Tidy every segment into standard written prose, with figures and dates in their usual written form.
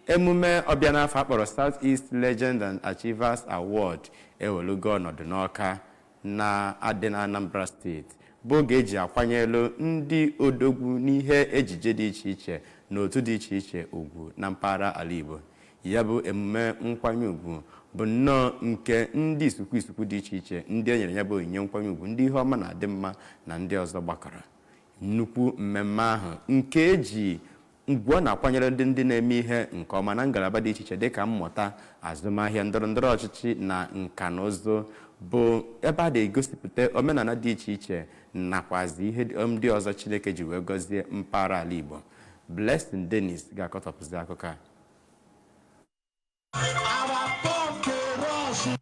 Emume ọbịa n'afọ akpọrọ South East Legend and Achievers Award ewelugo ọnọdụ n'Ọka na-adị na Anambra Steeti, bụ oge eji akwanyelu ndị odogwu n'ihe ejije dị iche iche na otu dị iche iche ugwu na mpaghara ala Igbo. Ya bụ emume nkwanye ugwu bụ nnọọ nke ndị isukwu isukwu dị iche iche, ndị e nyere ya bụ onyinye nkwanye ugwu, ndị ihe ọma na-adị mma na ndị ọzọ gbakọrọ. Nnukwu mmemme ahụ nke eji ugwu ọ na-akwanyere ndị na-eme ihe nke ọma na ngalaba dị iche iche dịka mmụta, azụmahịa, ndọrọ ndọrọ ọchịchị na nka na ụzụ, bụ ebe a na-egosipụta omenala dị iche iche nakwazi ihe ndị ọzọ Chineke ji wee gọzie mpaghara ala Igbo. Blessing Dennis ga-akọtọpụzi akụkọ a.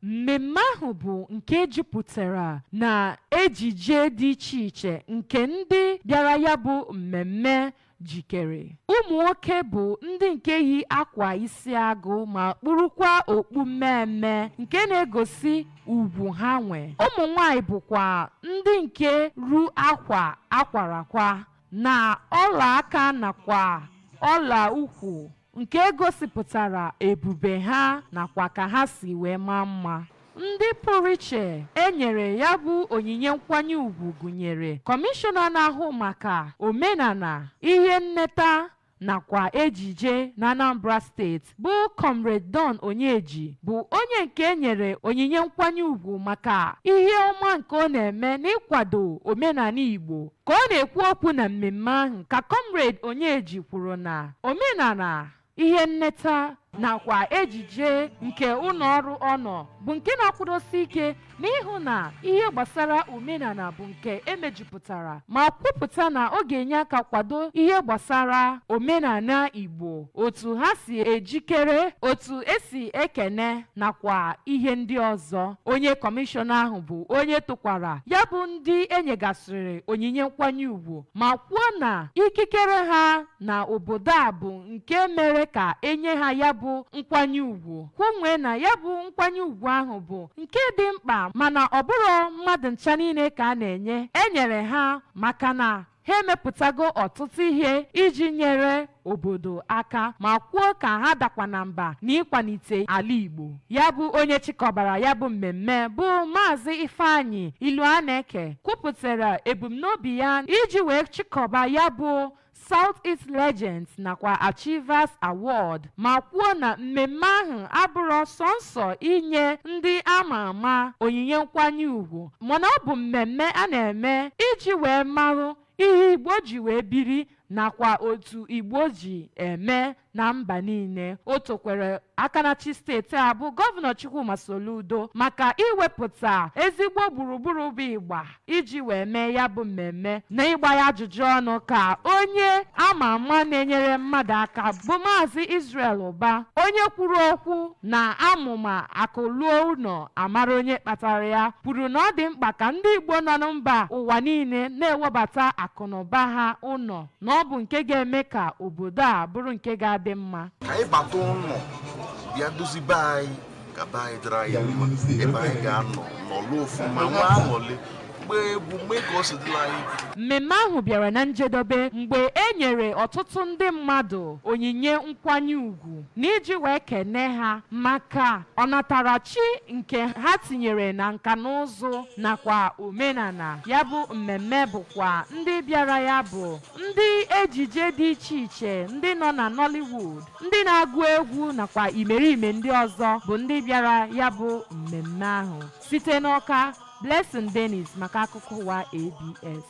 Mmemme ahụ bụ nke jupụtara na ejije dị iche iche nke ndị bịara ya bụ mmemme jikere. Ụmụ nwoke bụ ndị nke yi akwa isi agụ ma kpurukwa okpu mmemme nke na-egosi ugwu ha nwe. Ụmụ nwanyị bụkwa ndị nke ru akwa akwarakwa na ọla aka nakwa ọla ukwu nke gosipụtara ebube ha nakwa ka ha si wee maa mma. Ndị pụrụ iche e nyere ya bụ onyinye nkwanye ugwu gụnyere kọmishọna na-ahụ maka omenala, ihe nneta nakwa ejije na Anambra Steeti, bụ Comrade Don Onyeji, bụ onye nke e nyere onyinye nkwanye ugwu maka ihe ọma nke ọ na-eme n'ịkwado omenala Igbo. Ka ọ na-ekwu okwu na mmemme ahụ ka Comrade Onyeji kwuru na omenala, ihe nneta nakwa ejije nke ụlọ ọrụ ọ nọ bụ nke na-akwụdosi ike n'ịhụ na ihe gbasara omenala bụ nke emejupụtara, ma kwupụta na ọ ga-enye aka kwado ihe gbasara omenala Igbo, otu ha si ejikere, otu esi ekene nakwa ihe ndị ọzọ. Onye kọmishọna ahụ bụ onye tụkwara ya bụ ndị enyegasịrị onyinye nkwanye ugwu ma kwuo na ikikere ha na obodo a bụ nke mere ka enye ha ya bụ nkwanye ugwu, kwunwee na ya bụ nkwanye ugwu ahụ bụ nke dị mkpa, mana ọ bụrụ mmadụ ncha niile ka a na-enye. Enyere ha maka na ha emepụtago ọtụtụ ihe iji nyere obodo aka, ma kwuo ka ha dakwa na mba n'ịkwalite ala Igbo. Ya bụ onye chịkọbara ya bụ mmemme, bụ Maazị Ifeanyị Iluaneke, kwupụtara ebumnobi ya iji wee chịkọba ya bụ South East Legends nakwa Achievers Award, ma kwuo na mmemme ahụ abụrụ sọnsọ inye ndị ama ama onyinye nkwanye ugwu, mana ọ bụ mmemme a na-eme iji wee marụ ihe Igbo ji wee biri nakwa otu Igbo ji eme na mba niile. O tokwere akanachi steeti a, bụ Gọvanọ Chukwuma Soludo, maka iwepụta ezigbo gburugburu bụ ịgba iji wee mee ya bụ mmemme. Na ịgba ya ajụjụ ọnụ ka onye ama ama na-enyere mmadụ aka, bụ Maazị Israel Ụba, onye kwuru okwu na amụma akụluo ụlọ amara onye kpatara ya, kwuru na ọ dị mkpa ka ndị Igbo nọ na mba ụwa niile na-ewebata akụnụba ha ụlọ, na ọ bụ nke ga-eme ka obodo a bụrụ nke ga-adị mma. Ka anyị bata ụlọ bịa dozi be anyị, ka be anyị dịrị anyị mma, ebe anyị ga-anọ nọlụ ofuma, nwa aṅụrị, gbaa egwu, mee ka o si dịrị anyị. Mmemme ahụ bịara na njedebe mgbe e nyere ọtụtụ ndị mmadụ onyinye nkwanye ugwu n'iji wee kene ha maka ọnatarachi nke ha tinyere na nka na ụzụ nakwa omenala. Ya bụ mmemme bụkwa ndị bịara ya bụ ndị ejije dị iche iche, ndị nọ na Nollywood, ndị na-agụ egwu nakwa imerime ndị ọzọ bụ ndị bịara ya bụ mmemme ahụ. Site n'Ọka, Blessing Dennis maka akụkọ ụwa ABS.